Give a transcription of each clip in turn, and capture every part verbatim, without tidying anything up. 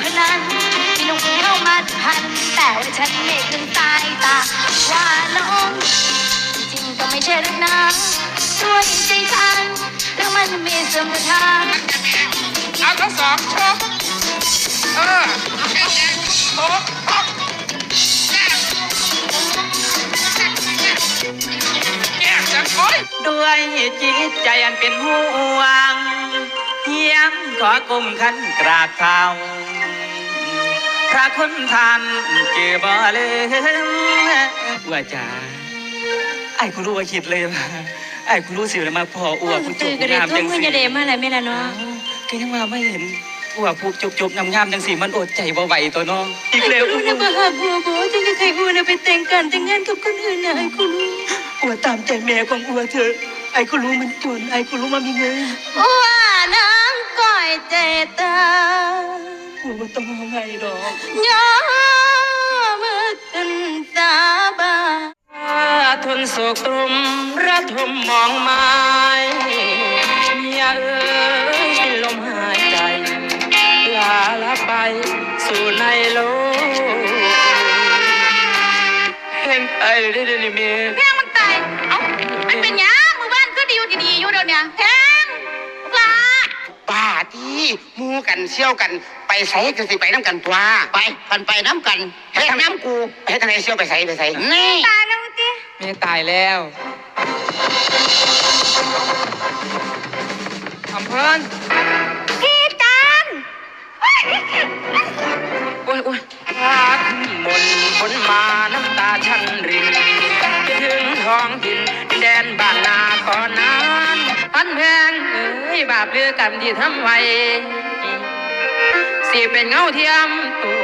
คนนั้นที่หนุ่มเข้ามาทัน แต่ว่าฉันไม่ถึงสายตา ว่าน้องจริงๆก็ไม่ใช่รักนะ ด้วยใจฉัน แล้วมันมีสมรทาน เอาทั้งสองชก เออ ชกชกแยกกันโอ้ย ด้วยจิตใจอันเป็นห่วง เฮียงขอก้มขันกราบเท้า พระคุณท่านเจอบ่ลืม อัวจ๋า ไอ้ายก็รู้ว่าคิดเลยว่า ไอ้ายก็รู้สิเลยมาพ่ออัวผู้จบงามจังสิ ก็ยังว่าไม่เห็นอัวผู้จบๆงามๆจังสิ มันอดใจบ่ไหวตัวเนาะ อีกแล้ว กูบ่หักอัวบ่ จังจะใครอัวนะไปแต่งกันแต่งงานกับคนอื่นนะ ไอ้ายก็รู้ อัวตามใจแม่ของอัวเถอะ ไอ้ายก็รู้มันจน ไอ้ายก็รู้มันมีเงิน อัวน้ำก้อยใจตาย อัวบ่ต้องเอาไงดอก ย่อมือขึ้นสาบาน ทนโศกตรมระทมมองไม้ เมียเอ๋ยสิ้นลมหายใจ ลาลาไปสู่ในโลกแห่งไกลได้เดยวนี้เมีย แพงมันตาย เอ้า มันเป็นหยัง มื้อวานคือดีอยู่ดีๆอยู่เดี๋ยวเนี้ย แพง บักหล่า บ้าติ หมู่กันเสี่ยวกัน ไปไสก็สิไปนำกันตั๊ว ไป คันไปนำกัน เฮ็ดนำกู เฮ็ดจั่งใดเสี่ยวไปไส ไปไส นี่ ตายแล้วติ แม่ตายแล้ว อำเภอ พี่จัน โอ้ย โอ้ย พาขึ้นบนบนมาน้ำตาฉันริน คิดถึงท้องถิ่นแดนบ้านนาตอนนั้น พันแพงเอ้ย บาปหรือกรรมที่ทำไว้ สิเป็นเงาเทียมตั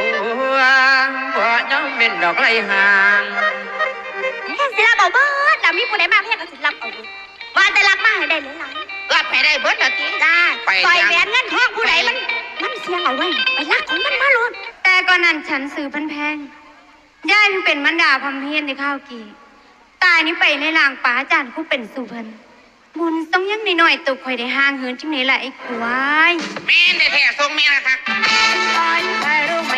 ว บ่ยอมเป็นดอกไร้ห่าง แพงสิรับเอาเบิดล่ะ มีผู้ใดมาแพงก็สิรับเอาเบิด ว่าแต่รับมาให้ได้หลายๆ รับให้ได้เบิดล่ะติ จ้า ไป สร้อยแหวนเงินทองผู้ใดมัน มันเสี่ยงเอาไว้ ไปลักของมันมาโลด แต่ก่อนนั้นฉันซื้อพันแพง ยายเพิ่งเป็นมารดาพร้อมเพียรในข้าวกี ตายนี้ไปในลางป่าอาจารย์คู่เป็นสู่เพิ่น บุญทรงยังน้อยๆ ตกข่อยได้ห่างเหินจังได๋ล่ะไอ้ควาย แม่นแท้ๆ ทรงแม่นล่ะคัก ไปรู้ไหม